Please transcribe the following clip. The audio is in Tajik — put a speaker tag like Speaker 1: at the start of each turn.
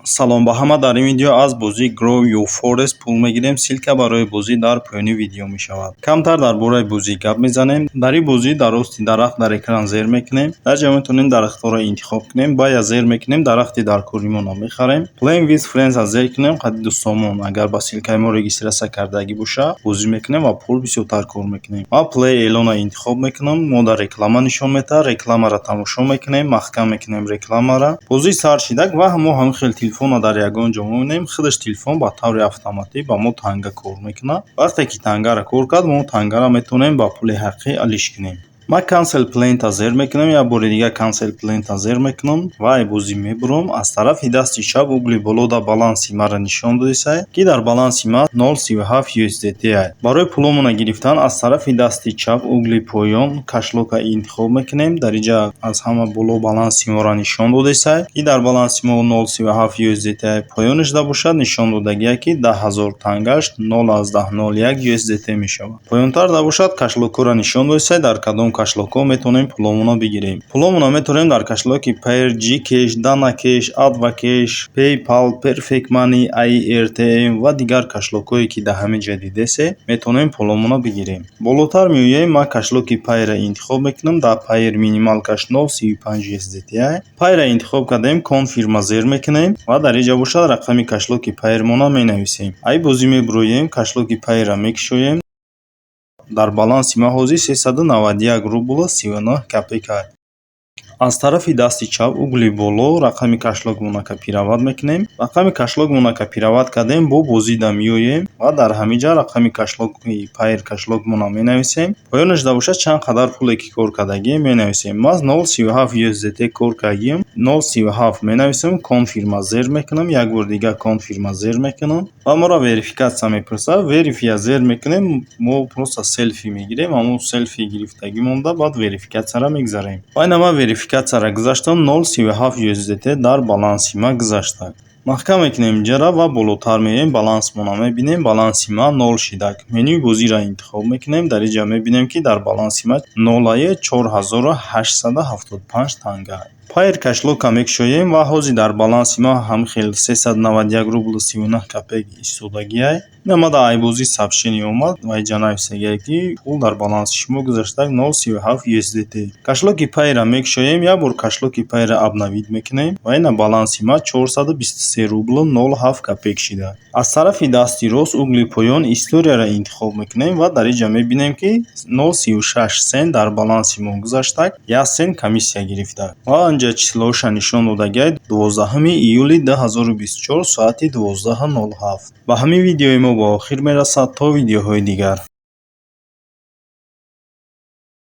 Speaker 1: Салом ба ҳама. Дар ин видео аз бозии Grow Your Forest пул мегирем. Ссылка барои бозӣ дар поёни видео мешавад. Камтар дар бораи бозӣ гап мезанем. Дар ин бозӣ дар рости дарахт дар экран зер мекунем. Дар ҷо метавонем дарахтҳоро интихоб кунем. Buy я зер мекунем, дарахти дар коримонро мехарем. Play with Friends зер кунем, қадди дӯстонмон агар ба ссылкаи мо регистрация кардагӣ боша, бозӣ мекунем ва пул бисёртар кор мекунем. Ва Play Alone интихоб мекунам. Мо дар реклама нишон медиҳад, рекламаро тамошо мекунем, маҳкам мекунем рекламаро. Бозӣ сар шидак ва мо ҳамин хел телефонро дар ягон ҷо мемонем, худаш телефон ба таври автоматӣ ба мо танга кор мекунад. Вақте ки тангаро кор кард, мо тангаро метавонем ба пули ҳақиқӣ алиш кунем. Ман Cancel Plant зер мекунам, як бори дигар Cancel Plant зер мекунам ва ай бозӣ мебурам. Аз тарафи дасти чап, угли болода баланси маро нишон додисай, ки дар баланси ман 0,37 USDT ай. Барои пуломона гирифтан аз тарафи дасти чап, угли поён кошелёка интихоб мекунем. Дар инҷа аз ҳама боло баланси моро нишон додисай, ки дар баланси мо 0,37 USDT ай. Поёнашда бошад, нишон додагие, ки 10 000 тангаш 0,01 USDT мешавад. Поёнтарда бошад, кошелёкҳоро нишон додисай, дар кадом кошелёкҳо метавонем пуломонро бигирем. Пуломонро метавонем дар кошелёки Payeer, GCash, Dana Cash, AdvCash, PayPal, Perfect Money, AirTM ва дигар кошелёкҳое, ки дар ҳамин ҷо дидесе, метавонем пуломонро бигирем. Болотар меоем, ман кошелёки Payeer интихоб мекунам. Дар Payeer минималкаш 0,35 USDT ай. Payeer интихоб кардем, Confirm зер мекунем ва дар инҷа бошад, рақами кошелёки Payeer-монро менависем. Ай бозӣ мебуроем, кошелёки Payeer мекушоем. Дар баланси ман ҳозир 391 рублу 39 копейка. Аз тарафи дасти чап, угли боло рақами кошелёкмонро копировать мекунем. Рақами кошелёкмонро копировать кардем, бо бозида меоем ва дар ҳамин ҷа рақами кошелёки Payeer кошелёкмонро менависем. Поёнашда бошад, чанд қадар пуле ки кор кардагием, менависем. Ман 0,37 USDT кор кардагием, 0,37 менависем, Confirm зер мекунам, як бори дигар Confirm зер мекунам ва моро верификация мепурсад. Verify зер мекунем, мо просто селфи мегирем, ҳамон селфи гирифтагӣ монда, баъд верификатсияро мегзарем. Ва ина ман верификатсияро гузаштам, 0,37 USDT дар баланси ман гузашта. Маҳкам мекунем инҷаро ва болотар меоем, балансмонро мебинем, баланси ман нол шидак. Менюи бозиро интихоб мекунем, дар инҷа мебинем, ки дар баланси ман 0,4875 танга. Payeer кошелёкро мекушоем ва ҳозир дар баланси ман ҳамин хел 391 рублу 39 копейк истодагиай. Ина ма дар айбозӣ сообщение омад ва инҷа нависагиай, ки пул дар баланси шумо гузаштак 0,37 USDT. Кошелёки Payeer мекушоем, як бор кошелёки Payeer обновить мекунем ва ина баланси ман 423 рублу 07 копейк шида. Аз тарафи дасти рост, угли поён историяро интихоб мекунем ва дар инҷа мебинем, ки 0,36 сент дар баланси мо гузаштак, 1 сент комиссия гирифта. Ва инҷа числоша нишон додагиай: 12 июли 2024, соати 12:07. Ба ҳамин видеои мо ба охир мерасад. То видеоҳои дигар.